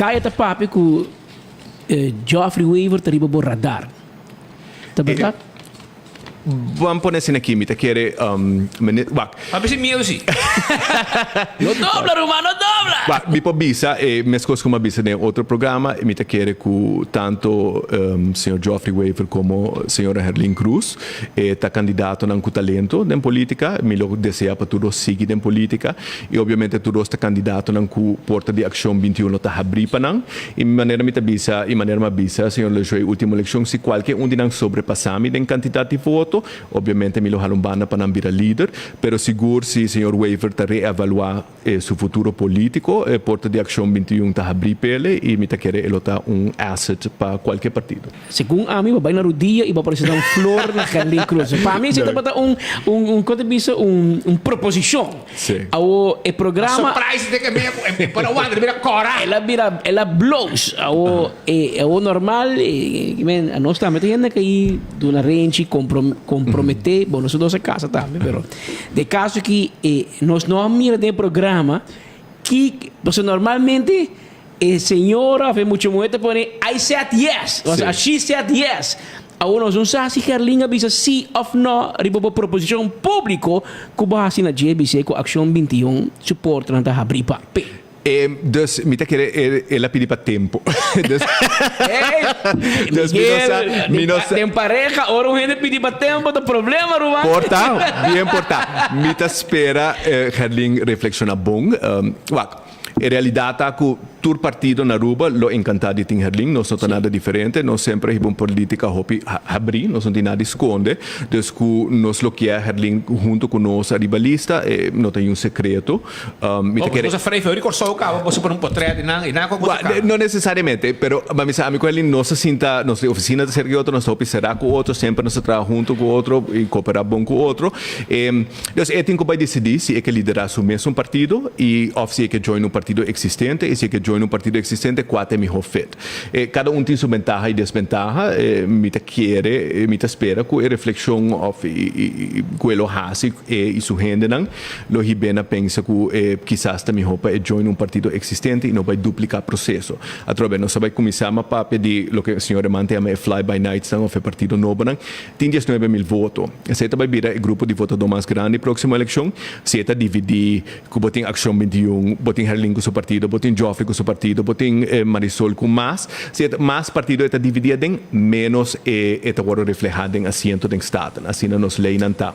Kaya ta papia ku Geoffrey Wever ta riba bo radar. Ta bèrdat? Ban pone asina aki, mi ta kere mene, wak. A bisa miedu si. No dobla ruman, no dobla! Wak, mi por bisa e meskos ku mi a bisa den otro programa, mi ta kere ku tanto señor Geoffrey Wever komo señora Herlin Cruz e ta kandidatonan ku talento den politika. Mi lo desea pa tur dos sigui den politika i obviamente tur dos ta kandidatonan ku porta di Akshon 21 lo ta habrí pa nan. I manera mi ta bisa, i manera mi a bisa señor Lejoy ultimo eleccion, si cualke un di nan sobrepasa mi den cantidad di voto, obviamente mi lo hala un banda pa nan bira lider, pero sigur si señor Wever ta reevalua su futuro politico, e porta di Accion 21 ta habri p'ele i mi ta kere e lo ta un asset pa cualke partido. Segun ami bo bai na rudia i bo presenta un flor na Gerlin Cruz. Pa mi esei tabata un, un, un, kon ta bisa, un, un proposishon. Sí. Awo e programa. Surprise te ke me e por a wanta, el a bira kora. El a bira, el a bloos. Awo e, awo normal, e, men, anos tambe ta hende kai duna renchi, comprom, compromete, bon nos dos a casa tambe, pero de caso ki e nos no a mira den e programa ki, pasobra normalmente E señora of e mucha muher ta pone I said yes, o sea, she said yes. Awor nos no sa si Gerlin a bisa si of no riba bo proposicion publico cu bo haci na JBC cu Accion 21 su portanan ta habri pa pe. E, dus mi ta kere e, el a pidi pa tempo. Dus, Hey, dus mi no sa, Miguel, mi no sa. den pareha ora un hende pidi pa tempo ta problema ruman. Por ta, bien por ta. Mi ta spera Gerlin reflexiona bon. Wak. E realidad ta cu tur partido na Aruba lo encanta di tin Herlin, nos no ta nada diferente, nos semper a hiba un politica hopi habri, nos no tin nada di sconde, dus cu nos lo kier Herlin hunto cu nos ariba lista, e no ta niun secreto. Mi ta kere. Bo sa vrij veel di Corsou caba, bo sa pone un potret di nan, y nan cu bo ta caba. No necesariamente, pero ma mi sa ami cu Herlin nos ta sinta, nos oficina ta cerca di otro, nos ta hopi cera cu otro, semper nos ta traha hunto cu otro y coopera bon cu otro. Dus e tin ku bai disidí si e ke liderá su mesun partido i òf si e ke join un partido eksistente i si e ke join un partido eksistente kua ta e mihó fit. E kada un tin su bentaha i desbentaha. Mi ta kere, mi ta spera ku e reflekshon òf ku e lo hasi e i su hendenan lo hib'é na pensa ku e kisas ta mihó pa e join un partido eksistente i no bai dupliká proseso. Atrobe nos a bai kuminsá ma papia di loke señor Eman ta yama e fly by nightsnan òf e partido nobonan. Tin 19,000 voto. Esei ta bai bira e grupo di votadó mas grandi próksimo elekshon. Si e ta dividí ku bo tin Akshon 21, bo tin Herlin ku su partido, bo tin Geoffrey ku su partido, bo tin Marisol ku mas. Si e ta mas partido e ta dividí aden, ménos e ta wòrdu reflehá den asiento den Staten. Asina nos leinan ta.